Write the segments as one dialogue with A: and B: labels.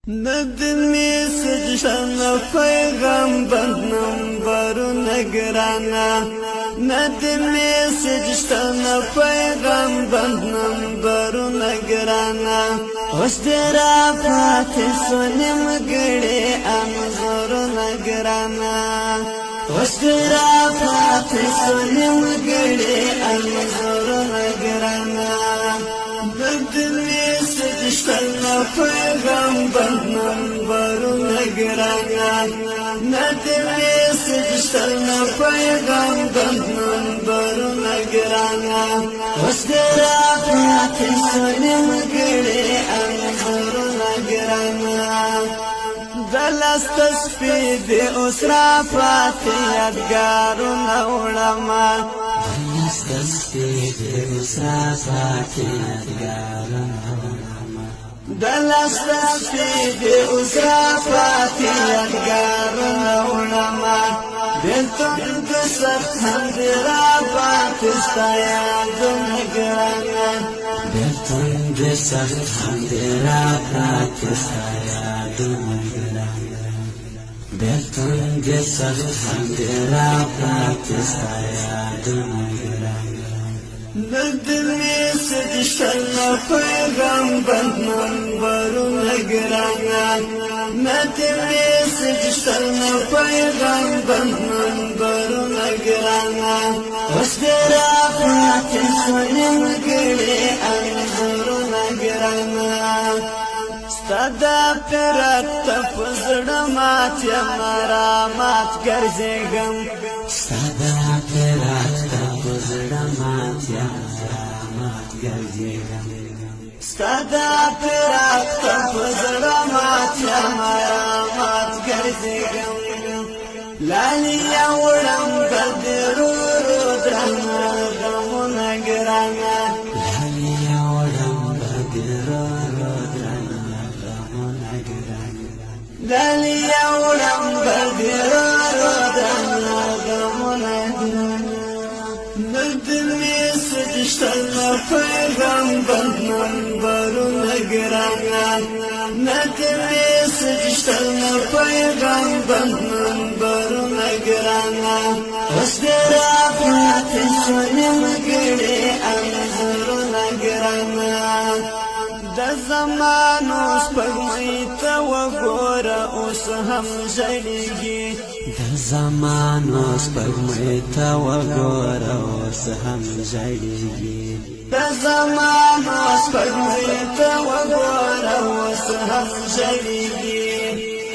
A: ندمی سجشن پیغام بند نمبرونه ګرانه، ندمی سجشن پیغام بند نمبرونه ګرانه. اوس دې را پاتې سونیم ګړې انځورونه ګرانه، اوس دې را پاتې سونیم ګړې انځورونه ګرانه. ندمی سجشتن پیغام بند نمبرونه ګرانه، ندمی سجشتن پیغام بند نمبرونه ګرانه. اوس دې را پاتې سونیم ګړې انځورونه ګرانه. د لاس تسبیح دې اوس را پاتې یادګارونه وړمه،
B: لاس تسبیح دې اوس را پاتې یادګارونه وړمه،
A: د لاس تسبیح دې اوس را پاتې یادګارونه وړمه. بېلتون د سخت هم دې را پاتې ستا یادونه ګرانه،
B: بېلتون د سخت هم دې را پاتې ستا یادونه ګرانه، بېلتون د سخت هم دې را پاتې ستا یادونه ګرانه.
A: ندمی سجشتن پیغام بند نمبرونه ګرانه، ندمی سجشتن پیغام بند نمبرونه ګرانه. اوس دې را پاتې سونیم ګړې انځورونه ګرانه. ستا د فراق ته په زړه مات یم، را مات ګرځېږم،
B: ستا د فراق ته په زړه مات یم، را مات ګرځېږم،
A: ستا د فراق ته په زړه مات یم، را مات ګرځېږم. لالی وړم بدرو درنه غمونه ګرانه،
B: لالی وړم بدرو درنه غمونه ګرانه،
A: لالی وړم بدرو درنه غمونه ګرانه. ندمی سجشتن پیغام بند نمبرونه ګرانه، ندمی سجشتن پیغام بند نمبرونه ګرانه. اوس دې را پاتې سونیم ګړې انځورونه ګرانه. د زمانو سپوږمۍ ته وګوره اوس هم ژړېږي،
B: د زمانو سپوږمۍ ته وګوره اوس هم ژړېږي،
A: د زمانو سپوږمۍ ته وګوره اوس هم ژړېږي.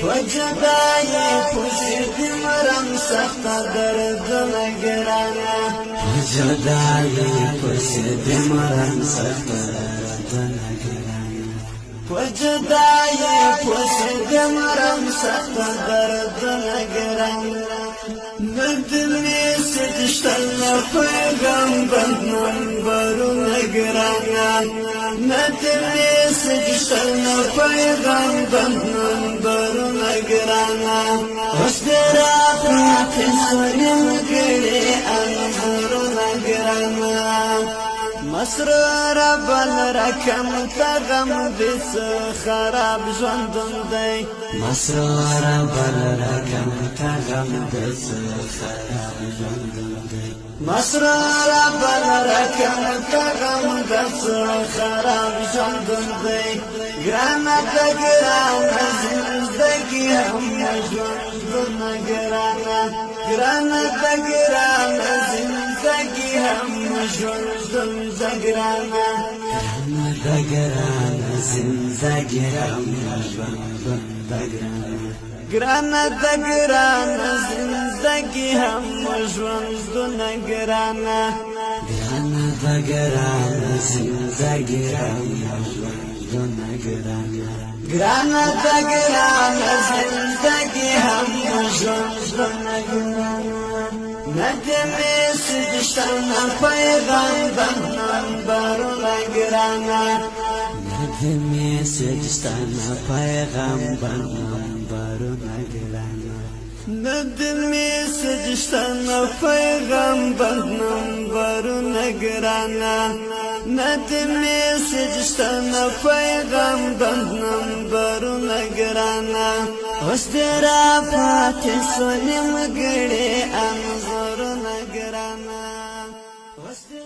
A: په جدایي پسې دې مرم سخته دردونه ګرانه،
B: په جدایي پسې دې مرم سخته دردونه ګرانه،
A: په جدایي پسې دې مرم سخته دردونه ګرانه. ندمی سجشتن پیغام بند نمبرونه ګرانه، ندمی سجشتن پیغام بند نمبرونه ګرانه. اوس دې را پاتې سونیم ګړې انځورونه ګرانه. مسرور بل رقم ته غم دې څه خراب ژوندون دی،
B: مسرور بل رقم ته غم دې څه خراب ژوندون دی،
A: مسرور بل رقم ته غم دې څه خراب ژوندون دی. ګرانه د ګرانه زندګي هم ژوندون ګرانه، ګرانه د ګرانه زندګي هم ژوندون ګرانه،
B: ګرانه د ګرانه زندګي هم ژوندون ګرانه،
A: ګرانه د ګرانه زندګي هم ژوندون ګرانه،
B: ګرانه د ګرانه زندګي هم ژوندون ګرانه،
A: ګرانه د ګرانه زندګي هم ژوندون ګرانه. ندمی سجشتن پیغام بند نمبرونه ګرانه،
B: ندمی سجشتن پیغام بند نمبرونه ګرانه.
A: ند میسج شته نه پیغمبر نمبرونه ګرانه، ند میسج شته نه پیغمبر نمبرونه ګرانه، اوس دې را پاتې سو نیمګړي انځورونه ګرانه، اوس دې